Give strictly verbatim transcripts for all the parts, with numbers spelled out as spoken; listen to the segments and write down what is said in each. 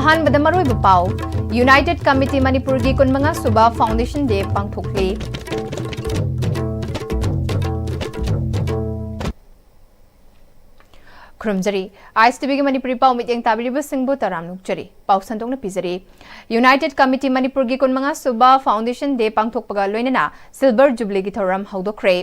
ꯑꯍꯥꯟꯕꯗ ꯃꯔꯨꯑꯣꯏꯕ ꯄꯥꯎ꯫ United Committee ꯃꯅꯤꯄꯨꯔꯒꯤ ꯀꯨꯟꯃꯉꯥ ꯁꯨꯕ Foundation Day ꯄꯥꯡꯊꯣꯛꯂꯤ꯫ ꯈꯨꯔꯨꯝꯖꯔꯤ꯫ ꯑꯥꯏ ꯑꯦꯁ ꯇꯤ ꯚꯤꯒꯤ ꯃꯅꯤꯄꯨꯔꯤ ꯄꯥꯎ ꯃꯤꯠꯌꯦꯡ ꯇꯥꯕꯤꯔꯤꯕꯁꯤꯡꯕꯨ ꯇꯔꯥꯝꯅ ꯑꯣꯛꯆꯔꯤ꯫ ꯄꯥꯎ ꯁꯟꯗꯣꯛꯅ ꯄꯤꯖꯔꯤ꯫ United Committee ꯃꯅꯤꯄꯨꯔꯒꯤ ꯀꯨꯟꯃꯉꯥ ꯁꯨꯕ Foundation Day ꯄꯥꯡꯊꯣꯛꯄꯒ ꯂꯣꯏꯅꯅ Silver Jubilee ꯒꯤ ꯊꯧꯔꯝ ꯍꯧꯗꯣꯛꯈ꯭ꯔꯦ꯫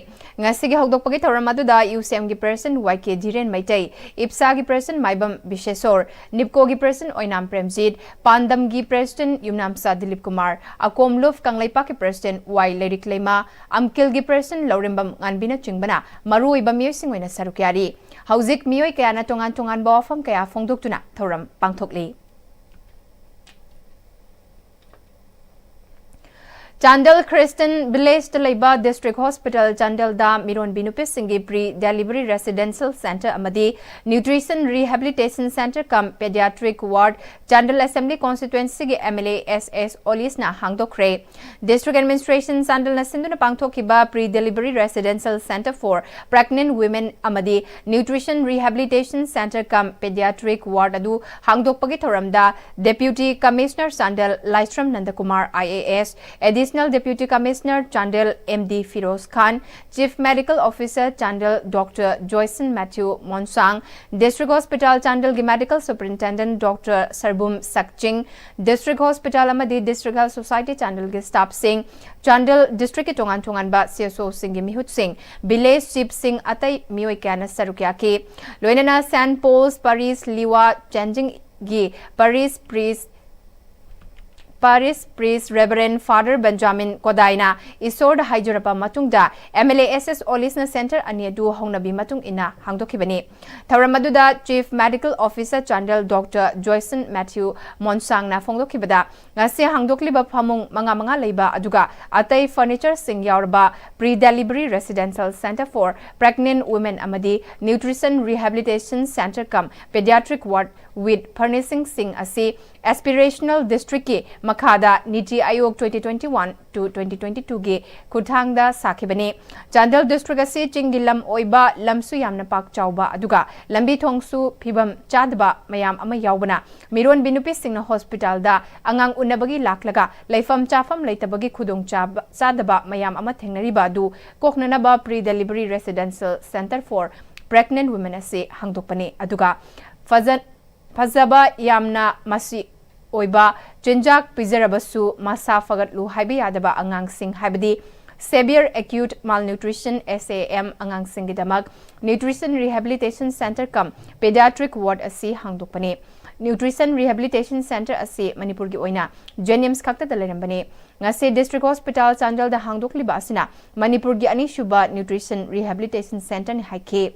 ꯉꯁꯤꯒꯤ ꯍꯧꯗꯣꯛꯄꯒꯤ ꯊꯧꯔꯝ ꯑꯗꯨꯗ ꯌꯨ ꯁꯤ ꯑꯦꯝꯒꯤ President ꯋꯥꯏ ꯀꯦ ꯙꯤꯔꯦꯟ ꯃꯩꯇꯩ, ꯏꯞꯁꯥꯒꯤ President ꯃꯥꯏꯕꯝ ꯕꯤꯁꯦꯁꯣꯔ, ꯅꯤꯞꯀꯣꯒꯤ President ꯑꯣꯏꯅꯥꯝ ꯄ꯭ꯔꯦꯝꯖꯤꯠ, ꯄꯥꯟꯗꯝꯒꯤ President ꯌꯨꯝꯅꯥꯝꯆꯥ ꯗꯤꯂꯤꯞ ꯀꯨꯃꯥꯔ, ꯑꯀꯣꯝ ꯂꯨꯞ ꯀꯪꯂꯩꯄꯥꯛꯀꯤ President ꯋꯥꯏ ꯂꯩꯔꯤꯛꯂꯩꯃ, ꯑꯝꯀꯤꯜꯒꯤ President ꯂꯧꯔꯦꯝꯕꯝ ꯉꯥꯟꯕꯤꯅꯆꯤꯡꯕꯅ ꯃꯔꯨꯑꯣꯏꯕ ꯃꯤꯑꯣꯏꯁꯤꯡ ꯑꯣꯏꯅ ꯁꯔꯨꯛ ꯌꯥꯔꯤ꯫ ꯍꯧꯖꯤꯛ ꯃꯤꯑꯣꯏ ꯀꯌꯥꯅ ꯇꯣꯉꯥꯟ ꯇꯣꯉꯥꯟꯕ ꯋꯥꯐꯝ ꯀꯌꯥ ꯐꯣꯡꯗꯣꯛꯇꯨꯅ ꯊꯧꯔꯝ ꯄꯥꯡꯊꯣꯛꯂꯤ꯫ ꯆꯥꯟꯗꯦꯜ Christian Village ꯇ ꯂꯩꯕ District Hospital ꯆꯥꯟꯗꯦꯜꯗ ꯃꯤꯔꯣꯟꯕꯤ ꯅꯨꯄꯤꯁꯤꯡꯒꯤ Pre Delivery Residential Center ꯑꯃꯗꯤ Nutrition Rehabilitation Center cum Pediatric Ward Chandel Assembly Constituency ꯒꯤ M L A S S ꯑꯣꯂꯤꯁꯅ ꯍꯥꯡꯗꯣꯛꯈ꯭ꯔꯦ꯫ District Administration ꯆꯥꯟꯗꯦꯜꯅ ꯁꯤꯟꯗꯨꯅ ꯄꯥꯡꯊꯣꯛꯈꯤꯕ Pre Delivery Residential Center for Pregnant Women ꯑꯃꯗꯤ Nutrition Rehabilitation Center cum Pediatric Ward ꯑꯗꯨ ꯍꯥꯡꯗꯣꯛꯄꯒꯤ ꯊꯧꯔꯝꯗ Deputy Commissioner Chandel Laishram Nandakumar I A S, Additional Deputy Commissioner Chandel M D Firoz Khan, Chief Medical Officer Chandel doctor Joyson Mathew Monsang, District Hospital ꯆꯥꯟꯗꯦꯜꯒꯤ Medical Superintendent doctor Sarbum Sakching, District Hospital ꯑꯃꯗꯤ District Health Society ꯆꯥꯟꯗꯦꯜꯒꯤ staff ꯁꯤꯡ, Chandel district ꯀꯤ ꯇꯣꯉꯥꯟ ꯇꯣꯉꯥꯟꯕ C S ꯑꯣ ꯁꯤꯡꯒꯤ ꯃꯤꯍꯨꯠꯁꯤꯡ, village chief ꯁꯤꯡ, ꯑꯇꯩ ꯃꯤꯑꯣꯏ ꯀꯌꯥꯅ ꯁꯔꯨꯛ ꯌꯥꯈꯤ꯫ ꯂꯣꯏꯅꯅ Saint Paul's Parish Liwa Changing ꯒꯤ Parish Priest, Parish Priest Reverend Father Benjamin ꯀꯣꯗꯥꯏꯅ ꯏꯁꯣꯔꯗ ꯍꯥꯏꯖꯔꯕ ꯃꯇꯨꯡꯗ M L A S S ꯑꯣꯂꯤꯁꯅ center ꯑꯅꯤ ꯑꯗꯨ ꯍꯧꯅꯕꯤ ꯃꯇꯨꯡ ꯏꯟꯅ ꯍꯥꯡꯗꯣꯛꯈꯤꯕꯅꯤ꯫ ꯊꯧꯔꯝ ꯑꯗꯨꯗ Chief Medical Officer Chandel doctor Joyson Mathew ꯃꯣꯟꯁꯥꯡꯅ ꯐꯣꯡꯗꯣꯛꯈꯤꯕꯗ, ꯉꯁꯤ ꯍꯥꯡꯗꯣꯛꯂꯤꯕ ꯐꯃꯨꯡ ꯃꯉꯥ ꯃꯉꯥ ꯂꯩꯕ ꯑꯗꯨꯒ ꯑꯇꯩ furniture ꯁꯤꯡ ꯌꯥꯎꯔꯕ Pre Delivery Residential Center for Pregnant Women ꯑꯃꯗꯤ Nutrition Rehabilitation Center cum Pediatric Ward with Furnishing Singh ꯑꯁꯤ Aspirational Districtꯀꯤ ꯃꯈꯥꯗ NITI Aayog twenty twenty-one to twenty twenty-twoꯒꯤ ꯈꯨꯠꯊꯥꯡꯗ ꯁꯥꯈꯤꯕꯅꯤ꯫ ꯆꯥꯟꯗꯦꯜ district ꯑꯁꯤ ꯆꯤꯡꯒꯤ ꯂꯝ ꯑꯣꯏꯕ, ꯂꯝꯁꯨ ꯌꯥꯝꯅ ꯄꯥꯛ ꯆꯥꯎꯕ, ꯑꯗꯨꯒ ꯂꯝꯕꯤ ꯊꯣꯡꯁꯨ ꯐꯤꯕꯝ ꯆꯥꯗꯕ ꯃꯌꯥꯝ ꯑꯃ ꯌꯥꯎꯕꯅ ꯃꯤꯔꯣꯟꯕꯤ ꯅꯨꯄꯤꯁꯤꯡꯅ hospitalꯗ ꯑꯉꯥꯡ ꯎꯅꯕꯒꯤ ꯂꯥꯛꯂꯒ ꯂꯩꯐꯝ ꯆꯥꯐꯝ ꯂꯩꯇꯕꯒꯤ ꯈꯨꯗꯣꯡ ꯆꯥꯕ-, ꯆꯥꯗꯕ ꯃꯌꯥꯝ ꯑꯃ ꯊꯦꯡꯅꯔꯤꯕ ꯑꯗꯨ ꯀꯣꯛꯅꯅꯕ Pre Delivery Residential Centre for Pregnant Women ꯑꯁꯤ ꯍꯥꯡꯗꯣꯛꯄꯅꯤ꯫ ꯑꯗꯨꯒ ꯐꯖ-, ꯐꯖꯕ ꯌꯥꯝꯅ ꯃꯁꯤ ꯑꯣꯏꯕ ꯆꯤꯟꯖꯥꯛ ꯄꯤꯖꯔꯕꯁꯨ ꯃꯁꯥ ꯐꯒꯠꯂꯨ ꯍꯥꯏꯕ ꯌꯥꯗꯕ ꯑꯉꯥꯡꯁꯤꯡ, ꯍꯥꯏꯕꯗꯤ Severe Acute Malnutrition, SAM, ꯑꯉꯥꯡꯁꯤꯡꯒꯤꯗꯃꯛ Nutrition Rehabilitation Centre cum Pediatric Ward ꯑꯁꯤ ꯍꯥꯡꯗꯣꯛꯄꯅꯤ꯫ Nutrition Rehabilitation Centre ꯑꯁꯤ ꯃꯅꯤꯄꯨꯔꯒꯤ ꯑꯣꯏꯅ JNIMS ꯈꯛꯇꯗ ꯂꯩꯔꯝꯕꯅꯤ꯫ ꯉꯁꯤ District Hospital ꯆꯥꯟꯗꯦꯜꯗ ꯍꯥꯡꯗꯣꯛꯂꯤꯕ ꯑꯁꯤꯅ ꯃꯅꯤꯄꯨꯔꯒꯤ ꯑꯅꯤꯁꯨꯕ Nutrition Rehabilitation Centreꯅꯤ ꯍꯥꯏꯈꯤ꯫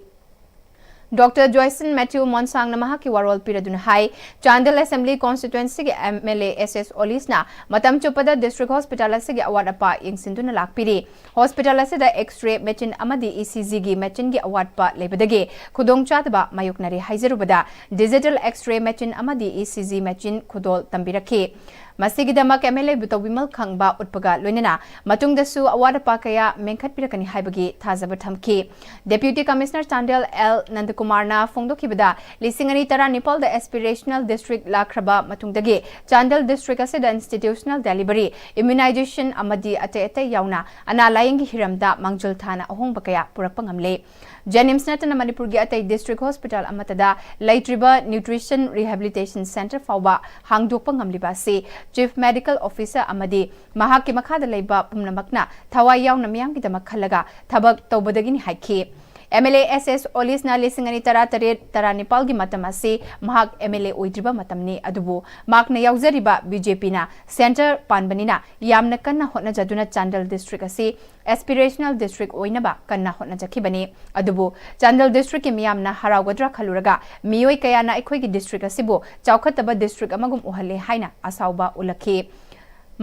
Doctor Joyson Matthew Monsangꯅ ꯃꯍꯥꯛꯀꯤ ꯋꯥꯔꯣꯜ ꯄꯤꯔꯗꯨꯅ ꯍꯥꯏ, Chandel Assembly Constituencyꯒꯤ MLA S S Olisꯅ ꯃꯇꯝ ꯆꯨꯞꯄꯗ District Hospital ꯑꯁꯤꯒꯤ ꯑꯋꯥꯠ ꯑꯄꯥ ꯌꯦꯡꯁꯤꯟꯗꯨꯅ ꯂꯥꯛꯄꯤꯔꯤ꯫ Hospital ꯑꯁꯤꯗ X-ray machine ꯑꯃꯗꯤ ECGꯒꯤ machineꯒꯤ ꯑꯋꯥꯠꯄ ꯂꯩꯕꯗꯒꯤ ꯈꯨꯗꯣꯡꯆꯥꯗꯕ ꯃꯥꯌꯣꯛꯅꯔꯦ ꯍꯥꯏꯖꯔꯨꯕꯗ, digital X-ray machine ꯑꯃꯗꯤ ECG machine ꯈꯨꯗꯣꯜ ꯇꯝꯕꯤꯔꯛꯈꯤ꯫ ꯃꯁꯤꯒꯤꯗꯃꯛ MLAꯕꯨ ꯇꯧꯕꯤꯃꯜ ꯈꯪꯕ ꯎꯠꯄꯒ ꯂꯣꯏꯅꯅ ꯃꯇꯨꯡꯗꯁꯨ ꯑꯋꯥꯠ ꯑꯄꯥ ꯀꯌꯥ ꯃꯦꯟꯈꯠꯄꯤꯔꯛꯀꯅꯤ ꯍꯥꯏꯕꯒꯤ ꯊꯥꯖꯕ ꯊꯝꯈꯤ꯫ Deputy Commissioner ꯆꯥꯟꯗꯦꯜ ꯑꯦꯜ ꯅꯟꯗꯀꯨꯃꯥꯔꯅ ꯐꯣꯡꯗꯣꯛꯈꯤꯕꯗ, ꯂꯤꯁꯤꯡ ꯑꯅꯤ ꯇꯔꯥꯅꯤꯄꯥꯜꯗ Aspirational District ꯂꯥꯛꯈ꯭ꯔꯕ ꯃꯇꯨꯡꯗꯒꯤ ꯆꯥꯟꯗꯦꯜ district ꯑꯁꯤꯗ institutional delivery, immunization ꯑꯃꯗꯤ ꯑꯇꯩ ꯑꯇꯩ ꯌꯥꯎꯅ ꯑꯅꯥ ꯂꯥꯌꯦꯡꯒꯤ ꯍꯤꯔꯝꯗ ꯃꯥꯡꯖꯤꯜ ꯊꯥꯅ ꯑꯍꯣꯡꯕ ꯀꯌꯥ ꯄꯨꯔꯛꯄ ꯉꯝꯂꯦ꯫ JNIMS ꯅꯠꯇꯅ ꯃꯅꯤꯄꯨꯔꯒꯤ ꯑꯇꯩ district hospital ꯑꯃꯠꯇꯗ ꯂꯩꯇ꯭ꯔꯤꯕ Nutrition Rehabilitation Centre ꯐꯥꯎꯕ ꯍꯥꯡꯗꯣꯛꯄ ꯉꯝꯂꯤꯕ ꯑꯁꯤ Chief Medical Officer ꯑꯃꯗꯤ ꯃꯍꯥꯛꯀꯤ ꯃꯈꯥꯗ ꯂꯩꯕ ꯄꯨꯝꯅꯃꯛꯅ ꯊꯋꯥꯏ ꯌꯥꯎꯅ ꯃꯤꯌꯥꯝꯒꯤꯗꯃꯛ ꯈꯜꯂꯒ ꯊꯕꯛ ꯇꯧꯕꯗꯒꯤꯅꯤ ꯍꯥꯏꯈꯤ꯫ MLA S S Olisꯅ ꯂꯤꯁꯤꯡ ꯑꯅꯤ ꯇꯔꯥꯇꯔꯦꯠ ꯇꯔꯥꯅꯤꯄꯥꯜꯒꯤ ꯃꯇꯝ ꯑꯁꯤ ꯃꯍꯥꯛ MLA ꯑꯣꯏꯗ꯭ꯔꯤꯕ ꯃꯇꯝꯅꯤ, ꯑꯗꯨꯕꯨ ꯃꯍꯥꯛꯅ ꯌꯥꯎꯖꯔꯤꯕ BJPꯅ centre ꯄꯥꯟꯕꯅꯤꯅ ꯌꯥꯝꯅ ꯀꯟꯅ ꯍꯣꯠꯅꯖꯗꯨꯅ ꯆꯥꯟꯗꯦꯜ district ꯑꯁꯤ Aspirational District ꯑꯣꯏꯅꯕ ꯀꯟꯅ ꯍꯣꯠꯅꯖꯈꯤꯕꯅꯤ꯫ ꯑꯗꯨꯕꯨ ꯆꯥꯟꯗꯦꯜ districtꯀꯤ ꯃꯤꯌꯥꯝꯅ ꯍꯔꯥꯎꯒꯗ꯭ꯔꯥ ꯈꯜꯂꯨꯔꯒ ꯃꯤꯑꯣꯏ ꯀꯌꯥꯅ ꯑꯩꯈꯣꯏꯒꯤ district ꯑꯁꯤꯕꯨ ꯆꯥꯎꯈꯠꯇꯕ district ꯑꯃꯒꯨꯝ ꯎꯍꯜꯂꯦ ꯍꯥꯏꯅ ꯑꯁꯥꯎꯕ ꯎꯠꯂꯛꯈꯤ꯫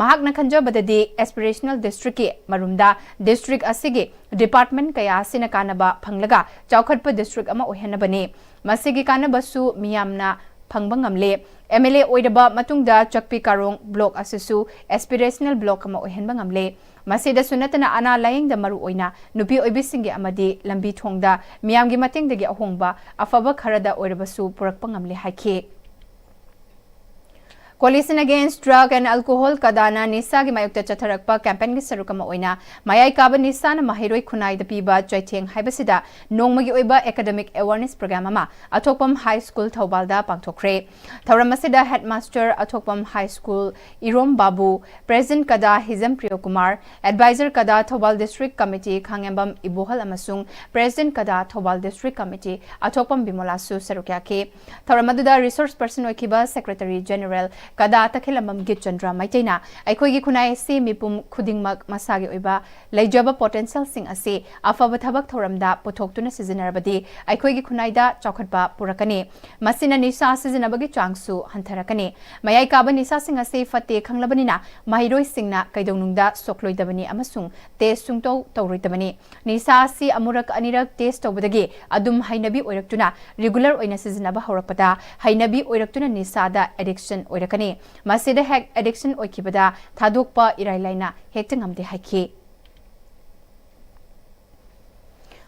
ꯃꯍꯥꯛꯅ ꯈꯟꯖꯕꯗꯗꯤ Aspirational Districtꯀꯤ ꯃꯔꯨꯝꯗ district ꯑꯁꯤꯒꯤ department ꯀꯌꯥ ꯑꯁꯤꯅ ꯀꯥꯟꯅꯕ ꯐꯪꯂꯒ ꯆꯥꯎꯈꯠꯄ district ꯑꯃ ꯑꯣꯏꯍꯟꯅꯕꯅꯤ꯫ ꯃꯁꯤꯒꯤ ꯀꯥꯟꯅꯕꯁꯨ ꯃꯤꯌꯥꯝꯅ ꯐꯪꯕ ꯉꯝꯂꯦ꯫ ꯑꯦꯝ ꯑꯦꯜ ꯑꯦ ꯑꯣꯏꯔꯕ ꯃꯇꯨꯡꯗ ꯆꯛꯄꯤ ꯀꯥꯔꯣꯡ ꯕ꯭ꯂꯣꯛ ꯑꯁꯤꯁꯨ ꯑꯦꯁꯄꯤꯔꯦꯁꯅꯦꯜ ꯕ꯭ꯂꯣꯛ ꯑꯃ ꯑꯣꯏꯍꯟꯕ ꯉꯝꯂꯦ꯫ ꯃꯁꯤꯗꯁꯨ ꯅꯠꯇꯅ ꯑꯅꯥ ꯂꯥꯌꯦꯡꯗ ꯃꯔꯨ ꯑꯣꯏꯅ ꯅꯨꯄꯤ ꯑꯣꯏꯕꯤꯁꯤꯡꯒꯤ ꯑꯃꯗꯤ ꯂꯝꯕꯤ ꯊꯣꯡꯗ ꯃꯤꯌꯥꯝꯒꯤ ꯃꯇꯦꯡꯗꯒꯤ ꯑꯍꯣꯡꯕ ꯑꯐꯕ ꯈꯔꯗ ꯑꯣꯏꯔꯕꯁꯨ ꯄꯨꯔꯛꯄ ꯉꯝꯂꯦ ꯍꯥꯏꯈꯤ꯫ Coalition Against Drug and Alcohol ꯀꯗꯥꯅ ꯅꯤꯁꯥꯒꯤ ꯃꯥꯌꯣꯛꯇ ꯆꯠꯊꯔꯛꯄ ꯀꯦꯝꯄꯦꯟꯒꯤ ꯁꯔꯨꯛ ꯑꯃ ꯑꯣꯏꯅ ꯃꯌꯥꯏ ꯀꯥꯕ ꯅꯤꯁꯥꯅ ꯃꯍꯩꯔꯣꯏ ꯈꯨꯟꯅꯥꯏꯗ ꯄꯤꯕ ꯆꯩꯊꯦꯡ ꯍꯥꯏꯕꯁꯤꯗ ꯅꯣꯡꯃꯒꯤ ꯑꯣꯏꯕ ꯑꯦꯀꯥꯗꯦꯃꯤꯛ ꯑꯦꯋꯥꯔꯅꯦꯁ ꯄ꯭ꯔꯣꯒ꯭ꯔꯥꯝ ꯑꯃ ꯑꯊꯣꯛꯄꯝ ꯍꯥꯏ ꯁ꯭ꯀꯨꯜ ꯊꯧꯕꯥꯜꯗ ꯄꯥꯡꯊꯣꯛꯈ꯭ꯔꯦ꯫ ꯊꯧꯔꯝ ꯑꯁꯤꯗ ꯍꯦꯗꯃꯥꯁꯇꯔ ꯑꯊꯣꯛꯄꯝ ꯍꯥꯏ ꯁ꯭ꯀꯨꯜ ꯏꯔꯣꯝ ꯕꯥꯕꯨ, ꯄ꯭ꯔꯦꯁꯤꯗꯦꯟꯠ ꯀꯗꯥ ꯍꯤꯖꯝ ꯄ꯭ꯔꯤꯌꯣꯀꯨꯃꯥꯔ, ꯑꯦꯗꯚꯥꯏꯖꯔ ꯀꯗꯥ ꯊꯧꯕꯥꯜ ꯗꯤꯁꯇ꯭ꯔꯤꯛ ꯀꯃꯤꯇꯤ ꯈꯥꯡꯉꯦꯝꯕꯝ ꯏꯕꯣꯍꯜ ꯑꯃꯁꯨꯡ ꯄ꯭ꯔꯦꯁꯤꯗꯦꯟꯠ ꯀꯗꯥ ꯊꯧꯕꯥꯜ ꯗꯤꯁꯇ꯭ꯔꯤꯛ ꯀꯃꯤꯇꯤ ꯑꯊꯣꯛꯄꯝ ꯕꯤꯃꯣꯂꯥꯁꯨ ꯁꯔꯨꯛ ꯌꯥꯈꯤ꯫ ꯊꯧꯔꯝ ꯑꯗꯨꯗ ꯔꯤꯁꯣꯔꯁ ꯄꯔꯁꯟ ꯑꯣꯏꯈꯤꯕ ꯁꯦꯀ꯭ꯔꯦꯇꯔꯤ ꯖꯦꯅꯔꯦꯜ ꯀꯗꯥ ꯇꯈꯦꯂꯝꯕꯝ ꯒꯤꯠꯆꯟꯗ꯭ꯔ ꯃꯩꯇꯩꯅ ꯑꯩꯈꯣꯏꯒꯤ ꯈꯨꯟꯅꯥꯏ ꯑꯁꯤ ꯃꯤꯄꯨꯝ ꯈꯨꯗꯤꯡꯃꯛ ꯃꯁꯥꯒꯤ ꯑꯣꯏꯕ ꯂꯩꯖꯕ ꯄꯣꯇꯦꯟꯁꯤꯌꯦꯜꯁꯤꯡ ꯑꯁꯤ ꯑꯐꯕ ꯊꯕꯛ ꯊꯧꯔꯝꯗ ꯄꯨꯊꯣꯛꯇꯨꯅ ꯁꯤꯖꯤꯟꯅꯔꯕꯗꯤ ꯑꯩꯈꯣꯏꯒꯤ ꯈꯨꯟꯅꯥꯏꯗ ꯆꯥꯎꯈꯠꯄ ꯄꯨꯔꯛꯀꯅꯤ꯫ ꯃꯁꯤꯅ ꯅꯤꯁꯥ ꯁꯤꯖꯤꯟꯅꯕꯒꯤ ꯆꯥꯡꯁꯨ ꯍꯟꯊꯔꯛꯀꯅꯤ꯫ ꯃꯌꯥꯏ ꯀꯥꯕ ꯅꯤꯁꯥꯁꯤꯡ ꯑꯁꯤ ꯐꯠꯇꯦ ꯈꯪꯂꯕꯅꯤꯅ ꯃꯍꯩꯔꯣꯏꯁꯤꯡꯅ ꯀꯩꯗꯧꯅꯨꯡꯗ ꯁꯣꯛꯂꯣꯏꯗꯕꯅꯤ ꯑꯃꯁꯨꯡ ꯇꯦꯁ ꯁꯨꯡꯇꯧ ꯇꯧꯔꯣꯏꯗꯕꯅꯤ꯫ ꯅꯤꯁꯥ ꯑꯁꯤ ꯑꯃꯨꯔꯛ ꯑꯅꯤꯔꯛ ꯇꯦꯁ ꯇꯧꯕꯗꯒꯤ ꯑꯗꯨꯝ ꯍꯩꯅꯕꯤ ꯑꯣꯏꯔꯛꯇꯨꯅ ꯔꯤꯒꯨꯂꯔ ꯑꯣꯏꯅ ꯁꯤꯖꯤꯟꯅꯕ ꯍꯧꯔꯛꯄꯗ ꯍꯩꯅꯕꯤ ꯑꯣꯏꯔꯛꯇꯨꯅ ꯅꯤꯁꯥꯗ ꯑꯦꯗꯤꯛꯁꯟ ꯑꯣꯏꯔꯛꯀꯅꯤ꯫ ꯃꯁꯤꯗ ꯍꯦꯛ ꯑꯦꯗꯤꯛꯁꯟ ꯑꯣꯏꯈꯤꯕꯗ ꯊꯥꯗꯣꯛꯄ ꯏꯔꯥꯏ ꯂꯥꯏꯅ ꯍꯦꯛꯇ ꯉꯝꯗꯦ ꯍꯥꯏꯈꯤ꯫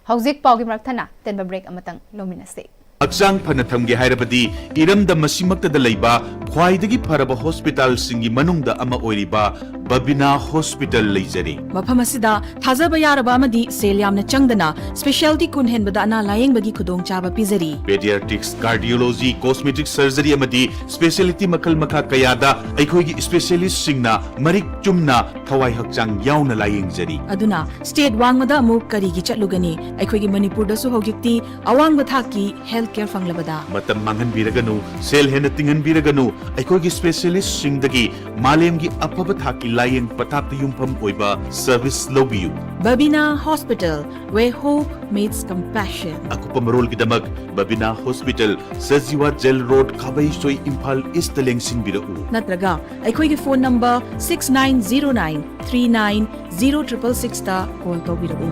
ꯍꯧꯖꯤꯛ ꯄꯥꯎꯒꯤ ꯃꯔꯛ ꯊꯠꯅ ꯇꯦꯟꯕ ꯕ꯭ꯔꯦꯛ ꯑꯃꯇꯪ ꯂꯧꯃꯤꯟꯅꯁꯤ꯫ ꯍꯛꯆꯥꯡ ꯐꯅ ꯊꯝꯒꯦ ꯍꯥꯏꯔꯕꯗꯤ ꯏꯔꯝꯗꯝ ꯑꯁꯤꯃꯛꯇꯗ ꯂꯩꯕ ꯈ꯭ꯋꯥꯏꯗꯒꯤ ꯐꯔꯕ ꯍꯣꯁꯄꯤꯇꯥꯜꯁꯤꯡꯒꯤ ꯃꯅꯨꯡꯗ ꯑꯃ ꯑꯣꯏꯔꯤꯕ ꯕꯕꯤꯅꯥ ꯍꯣꯁꯄꯤꯇꯥꯜ ꯂꯩꯖꯔꯤ꯫ ꯃꯐꯝ ꯑꯁꯤꯗ ꯊꯥꯖꯕ ꯌꯥꯔꯕ ꯑꯃꯗꯤ ꯁꯦꯜ ꯌꯥꯝꯅ ꯆꯪꯗꯅ ꯁ꯭ꯄꯦꯁꯤꯌꯦꯜꯇꯤ ꯀꯨꯟ ꯍꯦꯟꯕꯗ ꯑꯅꯥ ꯂꯥꯌꯦꯡꯕꯒꯤ ꯈꯨꯗꯣꯡꯆꯥꯕ ꯄꯤꯖꯔꯤ꯫ ꯄꯦꯗꯤꯌꯥꯇ꯭ꯔꯤꯛꯁ, ꯀꯥꯔꯗꯤꯑꯣꯂꯣꯖꯤ, ꯀꯣꯁꯃꯦꯇꯤꯛ ꯁꯔꯖꯔꯤ ꯑꯃꯗꯤ ꯁ꯭ꯄꯦꯁꯤꯌꯦꯂꯤꯇꯤ ꯃꯈꯜ ꯃꯈꯥ ꯀꯌꯥꯗ ꯑꯩꯈꯣꯏꯒꯤ ꯁ꯭ꯄꯦꯁꯤꯌꯦꯂꯤꯁꯁꯤꯡꯅ ꯃꯔꯤꯛ ꯆꯨꯝꯅ ꯊꯋꯥꯏ ꯍꯛꯆꯥꯡ ꯌꯥꯎꯅ ꯂꯥꯌꯦꯡꯖꯔꯤ꯫ ꯑꯗꯨꯅ ꯁ꯭ꯇꯦꯠ ꯋꯥꯡꯃꯗ ꯑꯃꯨꯛ ꯀꯔꯤꯒꯤ ꯆꯠꯂꯨꯒꯅꯤ? ꯑꯩꯈꯣꯏꯒꯤ ꯃꯅꯤꯄꯨꯔꯗꯁꯨ ꯍꯧꯖꯤꯛꯇꯤ ꯑꯋꯥꯡꯕ ꯊꯥꯛꯀꯤ ꯍꯦꯜꯊ ꯀꯦꯌꯔ ꯐꯪꯂꯕꯗ꯫ ꯃꯇꯝ ꯃꯥꯡꯍꯟꯕꯤꯔꯒꯅꯨ, ꯁꯦꯜ ꯍꯦꯟꯅ ꯇꯤꯡꯍꯟꯕꯤꯔꯒꯅꯨ, ꯑꯩꯈꯣꯏꯒꯤ ꯁ꯭ꯄꯦꯁꯤꯌꯦꯂꯤꯁꯁꯤꯡꯗꯒꯤ ꯃꯥꯂꯦꯝꯒꯤ ꯑꯐꯕ ꯊꯥꯛꯀꯤ ꯂꯥꯌꯦꯡ ꯄꯊꯥꯞꯇ ꯌꯨꯝꯐꯝ ꯑꯣꯏꯕ ꯁꯔꯚꯤꯁ ꯂꯧꯕꯤꯌꯨ꯫ Babina Hospital, where hope meets compassion. ꯑꯀꯨꯞꯄ ꯃꯔꯣꯜꯒꯤꯗꯃꯛ Babina hospital, Sajiwa jail road, Khabeisoi, Imphal east ꯂꯦꯡꯁꯤꯟꯕꯤꯔꯛꯎ꯫ ꯅꯠꯇ꯭ꯔꯒ ꯑꯩꯈꯣꯏꯒꯤ phone number six nine zero nine three nine zero triple six ꯇ ꯀꯣꯜ ꯇꯧꯕꯤꯔꯛꯎ꯫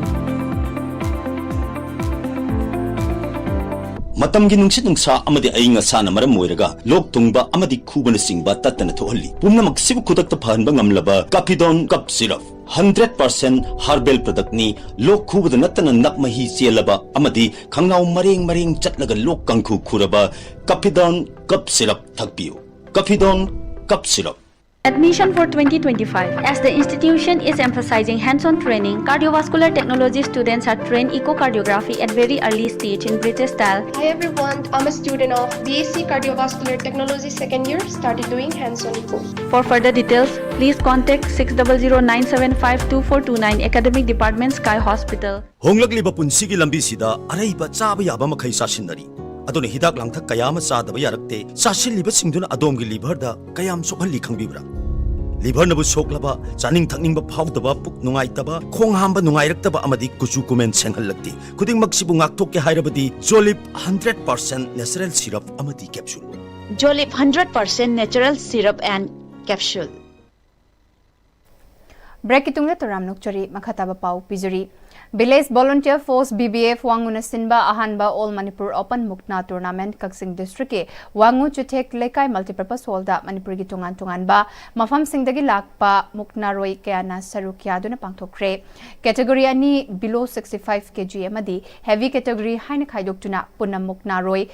ꯃꯇꯝꯒꯤ ꯅꯨꯡꯁꯤꯠ ꯅꯨꯡꯁꯥ ꯑꯃꯗꯤ ꯑꯏꯪ ꯑꯁꯥꯅ ꯃꯔꯝ ꯑꯣꯏꯔꯒ ꯂꯣꯛ ꯊꯨꯡꯕ ꯑꯃꯗꯤ ꯈꯨꯕꯅꯆꯤꯡꯕ ꯇꯠꯇꯅ ꯊꯣꯛꯍꯜꯂꯤ꯫ ꯄꯨꯝꯅꯃꯛꯁꯤꯕꯨ ꯈꯨꯗꯛꯇ ꯐꯍꯟꯕ ꯉꯝꯂꯕ Kafidon cough syrup, hundred percent herbal ꯄ꯭ꯔꯗꯛꯅꯤ꯫ ꯂꯣꯛ ꯈꯨꯕꯗ ꯅꯠꯇꯅ ꯅꯞ ꯃꯍꯤ ꯆꯦꯜꯂꯕ ꯑꯃꯗꯤ ꯈꯪꯅꯥꯎ ꯃꯔꯦꯡ ꯃꯔꯦꯡ ꯆꯠꯂꯒ ꯂꯣꯛ ꯀꯥꯡꯈꯨ ꯈꯨꯔꯕ ꯀꯥꯐꯤꯗꯣꯟ ꯀꯞ ꯁꯤꯔꯞ ꯊꯛꯄꯤꯌꯨ꯫ Kafidon cough syrup. Admission for twenty twenty-five. As the institution is emphasizing hands-on training, cardiovascular technology students are trained echocardiography at very early stage in British style. Hi everyone, I'm a student of B S C Cardiovascular Technology second year, started doing hands-on echo. For further details, please contact six double zero nine seven five two four two nine, Academic Department, Sky Hospital. ꯍꯣꯡꯂꯛꯂꯤꯕ ꯄꯨꯟꯁꯤꯒꯤ ꯂꯝꯕꯤꯁꯤꯗ ꯑꯔꯩꯕ ꯆꯥꯕ ꯌꯥꯕ ꯃꯈꯩ ꯆꯥꯁꯤꯟꯅꯔꯤ꯫ ꯑꯗꯨꯅ ꯍꯤꯗꯥꯛ ꯂꯥꯡꯊꯛ ꯀꯌꯥ ꯑꯃ ꯆꯥꯗꯕ ꯌꯥꯔꯛꯇꯦ꯫ ꯆꯥꯁꯤꯜꯂꯤꯕꯁꯤꯡꯗꯨꯅ ꯑꯗꯣꯝꯒꯤ ꯂꯤꯚꯔꯗ ꯀꯌꯥꯝ ꯁꯣꯛꯍꯜꯂꯤ ꯈꯪꯕꯤꯕ꯭ꯔꯥ? ꯂꯤꯚꯔꯅꯕꯨ ꯁꯣꯛꯂꯕ, ꯆꯥꯅꯤꯡ ꯊꯛꯅꯤꯡꯕ ꯐꯥꯎꯗꯕ, ꯄꯨꯛ ꯅꯨꯡꯉꯥꯏꯇꯕ, ꯈꯣꯡ ꯍꯥꯝꯕ ꯅꯨꯡꯉꯥꯏꯔꯛꯇꯕ ꯑꯃꯗꯤ ꯀꯨꯆꯨ ꯀꯨꯃꯦꯟ ꯁꯦꯡꯍꯜꯂꯛꯇꯦ꯫ ꯈꯨꯗꯤꯡꯃꯛꯁꯤꯕꯨ ꯉꯥꯛꯊꯣꯛꯀꯦ ꯍꯥꯏꯔꯕꯗꯤ Jolip hundred percent natural syrup ꯑꯃꯗꯤ capsule. Jolip hundred percent natural syrup and capsule. ꯕ꯭ꯔꯦꯛꯀꯤ ꯇꯨꯡꯗ ꯇꯔꯥꯝ ꯅꯣꯛꯆꯔꯤ꯫ ꯃꯈꯥ ꯇꯥꯕ ꯄꯥꯎ ꯄꯤꯖꯔꯤ꯫ Village volunteer force, V V F, ꯋꯥꯉꯨꯅ ꯁꯤꯟꯕ ꯑꯍꯥꯟꯕ ꯑꯣꯜ ꯃꯅꯤꯄꯨꯔ ꯑꯣꯄꯟ ꯃꯨꯛꯅꯥ ꯇꯣꯔꯅꯥꯃꯦꯟꯠ ꯀꯛꯆꯤꯡ ꯗꯤꯁꯇ꯭ꯔꯤꯛꯀꯤ ꯋꯥꯉꯨ ꯆꯨꯊꯦꯛ ꯂꯩꯀꯥꯏ ꯃꯜꯇꯤꯄꯔꯄꯁ ꯍꯣꯜꯗ ꯃꯅꯤꯄꯨꯔꯒꯤ ꯇꯣꯉꯥꯟ ꯇꯣꯉꯥꯟꯕ ꯃꯐꯝꯁꯤꯡꯗꯒꯤ ꯂꯥꯛꯄ ꯃꯨꯛꯅꯥꯔꯣꯏ ꯀꯌꯥꯅ ꯁꯔꯨꯛ ꯌꯥꯗꯨꯅ ꯄꯥꯡꯊꯣꯛꯈ꯭ꯔꯦ꯫ ꯀꯦꯇꯦꯒꯣꯔꯤ ꯑꯅꯤ, below sixty five K G ꯑꯃꯗꯤ heavy category ꯍꯥꯏꯅ ꯈꯥꯏꯗꯣꯛꯇꯨꯅ ꯄꯨꯟꯅ ꯃꯨꯛꯅꯥꯔꯣꯏ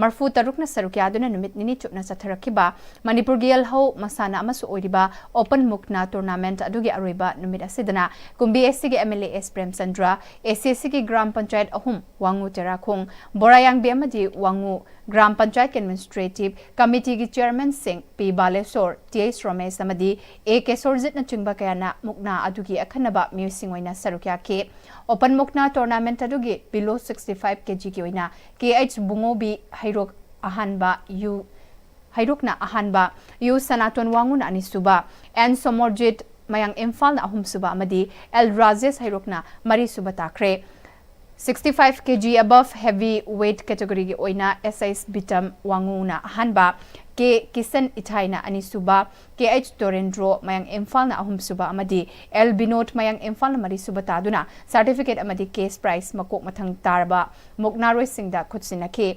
ꯃꯔꯐꯨ ꯇꯔꯨꯛꯅ ꯁꯔꯨꯛ ꯌꯥꯗꯨꯅ ꯅꯨꯃꯤꯠ ꯅꯤꯅꯤ ꯆꯨꯞꯅ ꯆꯠꯊꯔꯛꯈꯤꯕ ꯃꯅꯤꯄꯨꯔꯒꯤ ꯌꯦꯜꯍꯧ ꯃꯁꯥꯟꯅ ꯑꯃꯁꯨ ꯑꯣꯏꯔꯤꯕ ꯑꯣꯄꯟ ꯃꯨꯛꯅꯥ ꯇꯣꯔꯅꯥꯃꯦꯟꯠ ꯑꯗꯨꯒꯤ ꯑꯔꯣꯏꯕ ꯅꯨꯃꯤꯠ ꯑꯁꯤꯗꯅ ꯀꯨꯝꯕꯤ ꯑꯦꯁ ꯁꯤꯒꯤ M L A S Premchandra, A C S ꯁꯤꯒꯤ ꯒ꯭ꯔꯥꯝ ꯄꯟꯆꯥꯌꯠ ꯑꯍꯨꯝ, ꯋꯥꯉꯨ, ꯇꯦꯔꯥꯈꯣꯡ, ꯕꯣꯔꯥꯌꯥꯡꯕꯤ ꯑꯃꯗꯤ ꯋꯥꯉꯨ ꯒ꯭ꯔꯥꯝ ꯄꯟꯆꯥꯌꯠꯀꯤ ꯑꯦꯗꯃꯤꯅꯤꯁꯇ꯭ꯔꯦꯇꯤꯚ ꯀꯃꯤꯇꯤꯒꯤ ꯆꯤꯌꯔꯃꯦꯟꯁꯤꯡ ꯄꯤ ꯕꯥꯂꯦꯁꯣꯔ, ꯇꯤ ꯑꯩꯆ ꯔꯣꯃꯦꯁ ꯑꯃꯗꯤ ꯑꯦ ꯀꯦꯁꯣꯔꯖꯤꯠꯅꯆꯤꯡꯕ ꯀꯌꯥꯅ ꯃꯨꯛꯅꯥ ꯑꯗꯨꯒꯤ ꯑꯈꯟꯅꯕ ꯃꯤꯑꯣꯏꯁꯤꯡ ꯑꯣꯏꯅ ꯁꯔꯨꯛ ꯌꯥꯈꯤ꯫ ꯑꯣꯄꯟ ꯃꯨꯛꯅꯥ ꯇꯣꯔꯅꯥꯃꯦꯟꯠ ꯑꯗꯨꯒꯤ below sixty five K G ꯒꯤ ꯑꯣꯏꯅ ꯀꯦ ꯑꯩꯆ ꯕꯨꯡꯉꯣꯕꯤ ꯍꯩꯔꯣꯛ ꯑꯍꯥꯟꯕ, ꯌꯨ ꯍꯩꯔꯣꯛꯅ ꯑꯍꯥꯟꯕ, ꯌꯨ ꯁꯅꯥꯇꯣꯟ ꯋꯥꯉꯨꯅ ꯑꯅꯤꯁꯨꯕ, ꯑꯦꯟ ꯁꯣꯃꯣꯔꯖꯤꯠ ꯃꯌꯥꯡ ꯏꯝꯐꯥꯜꯅ ꯑꯍꯨꯝꯁꯨꯕ ꯑꯃꯗꯤ ꯑꯦꯜ ꯔꯥꯖꯦꯁ ꯍꯩꯔꯣꯛꯅ ꯃꯔꯤꯁꯨꯕ ꯇꯥꯈ꯭ꯔꯦ꯫ Sixty five K G above heavy weight category ꯒꯤ ꯑꯣꯏꯅ S S Bitam Wangu ꯅ ꯑꯍꯥꯟꯕ, K Kisan Ithai ꯅ ꯑꯅꯤꯁꯨꯕ, K H Dorendro Mayang Imphal ꯅ ꯑꯍꯨꯝꯁꯨꯕ ꯑꯃꯗꯤ L Binod Mayang Imphal ꯅ ꯃꯔꯤꯁꯨꯕ ꯇꯥꯗꯨꯅ certificate ꯑꯃꯗꯤ cash prize ꯃꯀꯣꯛ ꯃꯊꯪ ꯇꯥꯔꯕ ꯃꯨꯛꯅꯥꯔꯣꯏꯁꯤꯡꯗ ꯈꯨꯠꯁꯤꯟꯅꯈꯤ꯫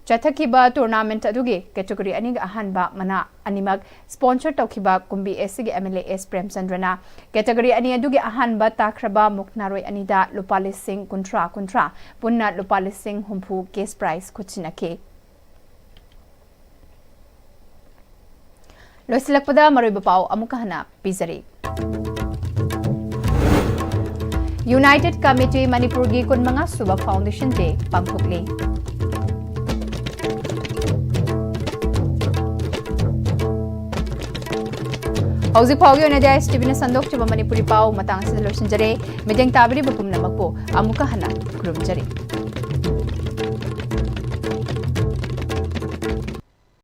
ꯆꯠꯊꯈꯤꯕ tournament ꯑꯗꯨꯒꯤ category ꯑꯅꯤꯒꯤ ꯑꯍꯥꯟꯕ ꯃꯅꯥ ꯑꯅꯤꯃꯛ sponsor ꯇꯧꯈꯤꯕ ꯀꯨꯝꯕꯤ S C ꯒꯤ M L A S Premchandra ꯅ category ꯑꯅꯤ ꯑꯗꯨꯒꯤ ꯑꯍꯥꯟꯕ ꯇꯥꯈ꯭ꯔꯕ ꯃꯨꯛꯅꯥꯔꯣꯏ ꯑꯅꯤꯗ ꯂꯨꯄꯥ ꯂꯤꯁꯤꯡ ꯀꯨꯟꯊ꯭ꯔꯥ ꯀꯨꯟꯊ꯭ꯔꯥ, ꯄꯨꯟꯅ ꯂꯨꯄꯥ ꯂꯤꯁꯤꯡ ꯍꯨꯝꯐꯨ cash prize ꯈꯨꯠꯁꯤꯟꯅꯈꯤ꯫ ꯂꯣꯏꯁꯤꯜꯂꯛꯄꯗ ꯃꯔꯨꯑꯣꯏꯕ ꯄꯥꯎ ꯑꯃꯨꯛꯀ ꯍꯟꯅ ꯄꯤꯖꯔꯤ꯫ United Committee ꯃꯅꯤꯄꯨꯔꯒꯤ ꯀꯨꯟꯃꯉꯥ ꯁꯨꯕ Foundation Day ꯄꯥꯡꯊꯣꯛꯂꯤ꯫ ꯍꯧꯖꯤꯛ ꯐꯥꯎꯒꯤ ꯑꯣꯏꯅꯗꯤ ISTV ꯅ ꯁꯟꯗꯣꯛꯆꯕ ꯃꯅꯤꯄꯨꯔꯤ ꯄꯥꯎ ꯃꯇꯥꯡ ꯑꯁꯤꯗ ꯂꯣꯏꯁꯤꯟꯖꯔꯦ꯫ ꯃꯤꯠꯌꯦꯡ ꯇꯥꯕꯤꯔꯤꯕ ꯄꯨꯝꯅꯃꯛꯄꯨ ꯑꯃꯨꯛꯀ ꯍꯟꯅ ꯈꯨꯔꯨꯝꯖꯔꯤ꯫